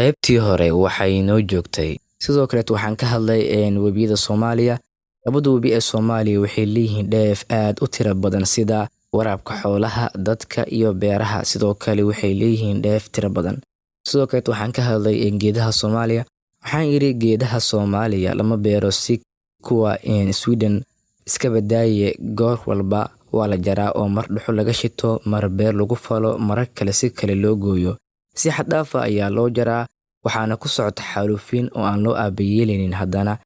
Qaybtii hore waxay inoo joogtay. Sidoo kaleet waxaan ka hadlay webiyada Soomaaliya. Labada webi ee Soomaaliya waxay leeyihiin dheef aad u tiro badan sida waraabka xoolaha, dadka iyo beeraha. Sidoo kale waxay leeyihiin dheef tiro badan. Sidoo kaleet waxaan ka hadlay geedaha Soomaaliya. Waxaan yidhi geedaha Soomaaliya lama beero si kuwa Sweden iska badaaye, goor walba waa la jaraa oo mar dhuxul laga shito, mar beer lagu falo, marar kale si kale loo gooyo. Si xad dhaaf ah ayaa loo jaraa, waxaana ku socota xaalufin oo aan loo aabayeelinin, haddana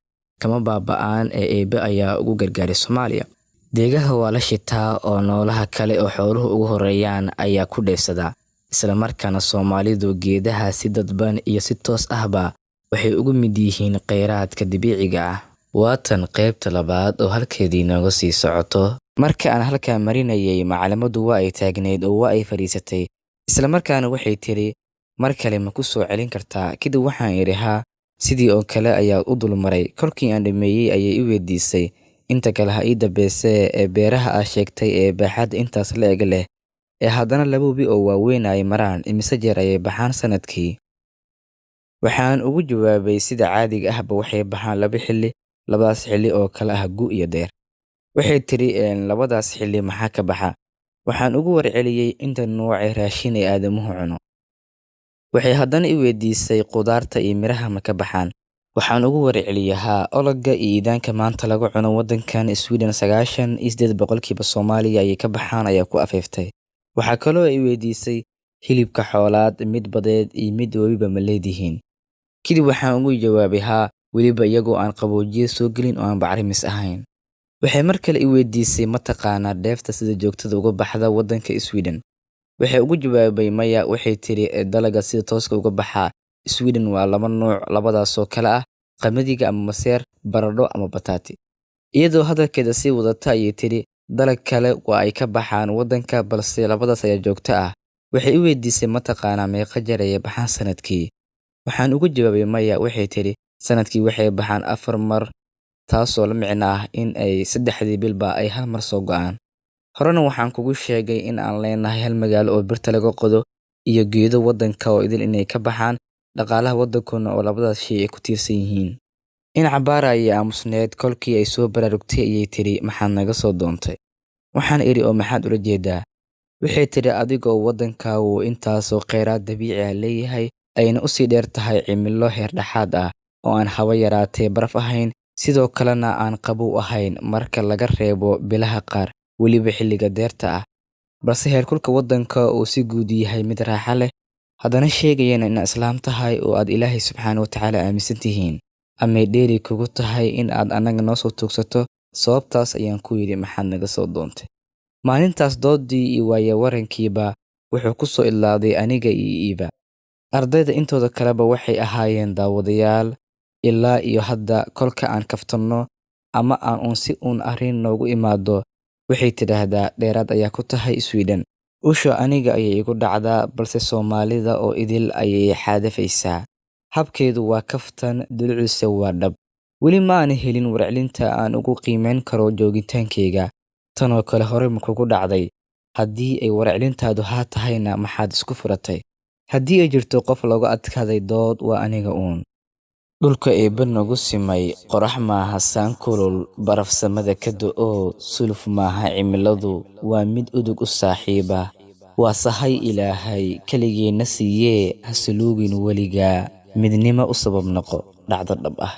kama baaba'aan ee Eebbe ayaa ugu gargaaray Soomaaliya. Deegaha waa la shitaa oo noolaha kale oo xooluhu ugu horreeyaan ayaa ku dheefsada. Isla markaana Soomaalidu geedaha si dadban iyo si toos ahba waxay ugu mid yihiin kheyraadka dabiiciga ah. Waatan qaybta labaad oo halkeedii nooga sii socoto. Marka aan halkaa marinayay, macalimaddu waa ay taagneyd oo waa ay fadhiisatay. Isla markaana waxay tiri, mar kale ma ku soo celin kartaa? Kadib waxaan idhi haa, sidii oo kale ayaa u dulmaray. Kolkii aan dhammeeyey ayay i weydiisay, inta kale ha ii dambeysee ee beeraha aad sheegtay ee baaxadda intaas la eg leh ee haddana laba webi oo waaweyn ay maraan, imise jeer ayay baxaan sanadkii? Waxaan ugu jawaabay sida caadiga ahba waxay baxaan laba xilli, labadaas xilli oo kala ah gu iyo deyr. Waxay tiri labadaas xilli maxaa ka baxa? Waxaan ugu warceliyey inta nooc ee raashin ee aadamuhu cuno. Waxay haddana i weydiisay khudaarta iyo miraha ma ka baxaan? Waxaan ugu warceliyey haa, ologga iyo iidaanka maanta lagu cuno waddankan Sweden 98% Soomaaliya ayay ka baxaan ayaa ku afeeftay. Waxaa kaloo ay weydiisay hilibka xoolaad, mid badeed iyo mid webiba ma leedihiin? Kadib waxaan ugu jawaabay haa, weliba iyagoo aan qaboojiye soo gelin oo aan bacrimis ahayn. Waxay mar kale i weydiisay ma taqaanaa dheefta sida joogtada uga baxda waddanka Sweden? Waxay ugu jawaabay maya. Waxay tiri dalagga sida tooska uga baxa Sweden waa laba nooc, labadaasoo kala ah qamadiga ama maseer, baradho ama bataati. Iyadoo hadalkeeda sii wadata ayay tiri dalag kale waa ay ka baxaan waddanka, balse labadaas ayaa joogto ah. Waxay i weydiisay ma taqaanaa meeqa jeer ayay baxaan sanadkii? Waxaan ugu jawaabay maya. Waxay tiri sanadkii waxay baxaan 4 mar, taasoo la micno ah in ay 3dii bilba ay hal mar soo go'aan. Horena waxaan kugu sheegay in aan leenahay hal magaalo oo birta laga qodo iyo geedo waddanka oo idil inay ka baxaan, dhaqaalaha waddankuna oo labadaas shay ay ku tiirsan yihiin. In cabbaara ayay aamusneed, kolkii ay soo baraarugtay ayay tiri maxaad naga soo doontay? Waxaan idhi oo maxaad ula jeedaa? Waxay tiri adigoo waddankaagu intaasoo kheyraad dabiici ah leeyahay, ayna u sii dheer tahay cimilo heer dhexaad ah oo aan haba yaraatee baraf ahayn, sidoo kalena aan qabow ahayn marka laga reebo bilaha qaar, weliba xilliga deerta ah. Balse heerkulka waddanka uu si guud yahay mid raaxo leh, haddana sheegayana inaad islaam tahay oo aad Ilaahay subxaanahu wa tacaala aaminsan tihiin. Amay dheeri kugu tahay in aad annaga noo soo tuugsato, sababtaas ayaan ku yidhi maxaad naga soo doontay. Maalintaas doodii iyo waaya warankiiba wuxuu ku soo idlaaday aniga iyo Iiba. Ardayda intooda kaleba waxay ahaayeen daawadayaal ilaa iyo hadda kolka aan kaftanno ama aan uun si uun arrin noogu imaado, waxay tidhaahdaa dheeraad ayaa ku tahay Sweden. Usha aniga ayay igu dhacdaa, balse Soomaalida oo idil ayay xaadafaysaa. Habkeedu waa kaftan, dulucdiisa waa dhab. Weli ma aan helin warcelinta aan ugu qiimeyn karo joogitaankayga. Tan oo kale hore ma kugu dhacday? Haddii ay warcelintaadu haa tahayna maxaad isku furatay? Haddii ay jirto qof looga adkaaday dood, waa aniga uun. Dhulka Eebbe nagu simay, qorax maaha saan kulul, baraf samada ka da'o, suluf maaha cimiladu, waa mid udug u saaxiiba. Waa sahay Ilaahay, keligeenna siiyee, ha saluugin weligaa, midnimo u sabab noqo, dhacdo dhab ah.